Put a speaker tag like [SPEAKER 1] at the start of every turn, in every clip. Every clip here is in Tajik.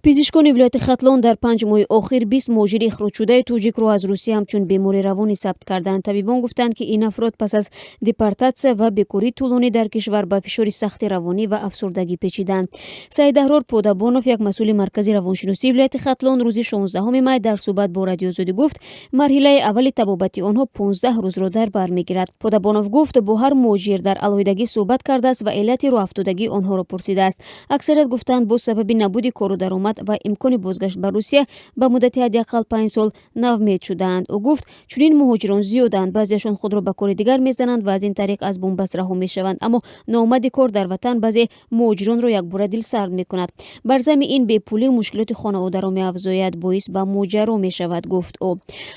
[SPEAKER 1] Пизишкони вилояти Хатлон дар 5 моҳи охир 20 муҳоҷири ихроҷшудаи тоҷикро аз Русия ҳамчун бемори равонӣ сабт карданд. Табибон гуфтанд, ки ин афрод пас аз депортатсия ва бекории тӯлонӣ дар кишвар ба фишори сахти равонӣ ва афсурдагӣ печиданд. Саидаҳрор Подабонов, як масъули Маркази равоншиносии вилояти Хатлон, рӯзи 16 май дар суҳбат бо Радиои Озодӣ гуфт, марҳилаи аввали табобати онҳо 15 рӯзро дар бар мегирад. Подабонов гуфт, бо ҳар муҳоҷир дар алоҳидагӣ суҳбат кардааст ва иллати роҳафтодагии онҳоро пурсидааст. Аксарият гуфтанд, бо сабаби набуди кору даромад ва имкони бозгашт ба Русия ба муддати ҳадди ақал 5 сол ноумед шудаанд. Ӯ гуфт, чунин муҳоҷирон зиёданд, баъзеашон худро ба кори дигар мезананд ва аз ин тариқ аз бунбаст раҳо мешаванд, аммо ноомади кор дар ватан баъзе муҳоҷиронро якбора дилсард мекунад. Бар замми ин бепулию мушкилоти хонаводаро меафзояд, боис ба моҷаро мешавад, гуфт ӯ.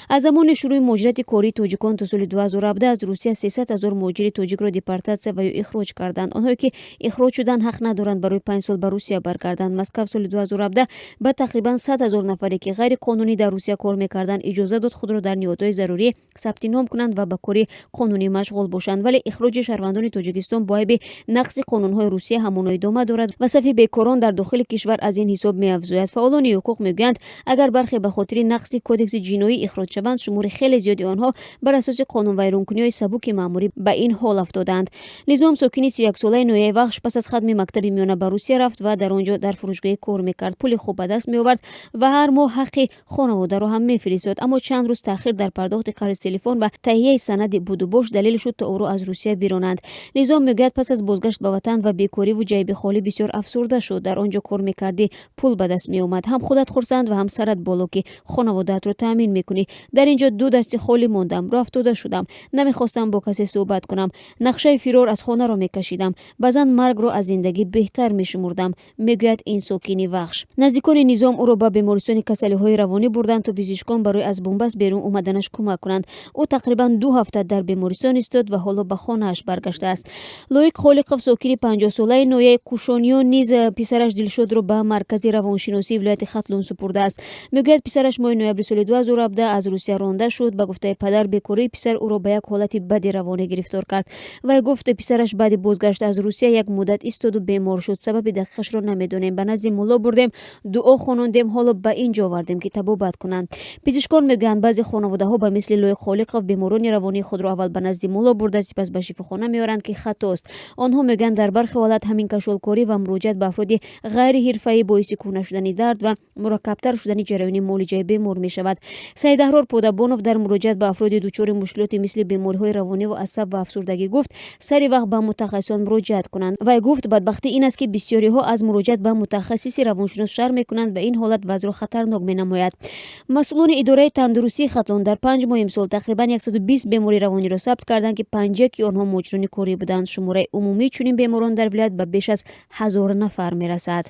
[SPEAKER 1] Аз замони шурӯи муҳоҷирати кории тоҷикон то соли 2017 аз Русия 300 ҳазор муҳоҷири тоҷикро депортатсия ва ё ихроҷ карданд. Онҳое, ки ихроҷ шуданд, ҳақ надоранд барои 5 сол ба Русия баргарданд. Москав соли 2017 ба тақрибан 100 ҳазор нафаре, ки ғайриқонунӣ дар Русия кор мекарданд, иҷоза дод худро дар ниҳодҳои зарурӣ сабти ном кунанд ва ба кори қонунӣ машғул бошанд. Вале ихроҷи шаҳрвандони Тоҷикистон бо айби нақзи қонунҳои Русия ҳамоно идома дорад ва сафи бекорон дар дохили кишвар аз ин ҳисоб меафзояд. Фаъолони ҳуқуқ мегӯянд, агар бархе ба хотири нақзи кодекси ҷиноӣ ихроҷ шаванд, шумори хеле зиёди онҳо бар асоси қонунвайронкуниҳои сабуки маъмурӣ ба ин ҳол афтодаанд. Низом, сокини 31-солаи ноҳияи Вахш, пас аз хатми мактаби миёна ба Русия рафт ва дар он ҷо дар фурӯшгоҳе кор мекард. Пули хуб ба даст меовард ва ҳар моҳ ҳаққи хонаводаро ҳам мефиристод. Аммо чанд рӯз таъхир дар пардохти қарзи телефон ва таҳияи санади будубош далел шуд, то ӯро аз Русия биронанд. Низом мегӯяд, пас аз бозгашт ба ватан ва бекориву ҷайби холӣ бисёр афсурда шуд. Дар он ҷо кор мекардӣ, пул ба даст меомад, ҳам худат хурсанд ва ҳам сарат боло, ки хонаводаатро таъмин мекунӣ. Дар ин ҷо ду дасти холӣ мондам, роҳафтода шудам, намехостам бо касе суҳбат кунам, нақшаи фирор аз хонаро мекашидам, баъзан маргро аз зиндагӣ беҳтар мешумурдам, мегӯяд ин сокини Вахш. Наздикони Низом ӯро ба бемористони касалиҳои равонӣ бурданд, то пизишкон барои аз бунбаст берун омаданаш кӯмак кунанд. Ӯ тақрибан 2 ҳафта дар бемористон истод ва ҳоло ба хонааш баргаштааст. Лоиқ Холиқов, сокини 50-солаи ноҳияи Кушониён, низ писараш Дилшодро ба Маркази равоншиносии вилояти Хатлон супурдааст. Мегӯяд, писараш моҳи ноябри соли 2017 аз Русия ронда шуд. Ба гуфтаи падар, бекории писар ӯро ба як ҳолати бади равонӣ гирифтор кард. Вай гуфт, писараш баъди бозгашт аз Русия як муддат истоду бемор шуд. Сабаби дақиқашро намедонем. Ба назди мулло бурдем, дуо хонондем, ҳоло ба ин ҷо овардем, ки табобат кунанд. Пизишкон мегӯянд, баъзе хонаводаҳо ба мисли Лоиқ Холиқов беморони равонии худро аввал ба назди мулло бурда, сипас ба шифохона меоранд, ки хатост. Онҳо мегӯянд, дар бархе ҳолат ҳамин кашолкорӣ ва муроҷиат ба афроди ғайриҳирфаӣ боиси кӯҳна шудани дард ва мураккабтар шудани ҷараёни муолиҷаи бемор мешавад. Саидаҳрор Подабонов дар муроҷиат ба афроди дучори мушкилоти мисли бемориҳои равониву асаб ва афсурдагӣ гуфт, сари вақт ба мутахассисон муроҷиат кунанд. Вай гуфт, бадбахтӣ ин аст, ки бисёриҳо аз муроҷиат ба мутахассиси равоншинос шарм мекунанд ва ин ҳолат вазъро хатарнок менамояд. Масъулони идораи тандурустии Хатлон дар 5 моҳи имсол тақрибан 120 бемори равониро сабт карданд, ки панҷяки онҳо муҳоҷирони корӣ буданд. Шумораи умумии чунин беморон дар вилоят ба беш аз 1000 нафар мерасад.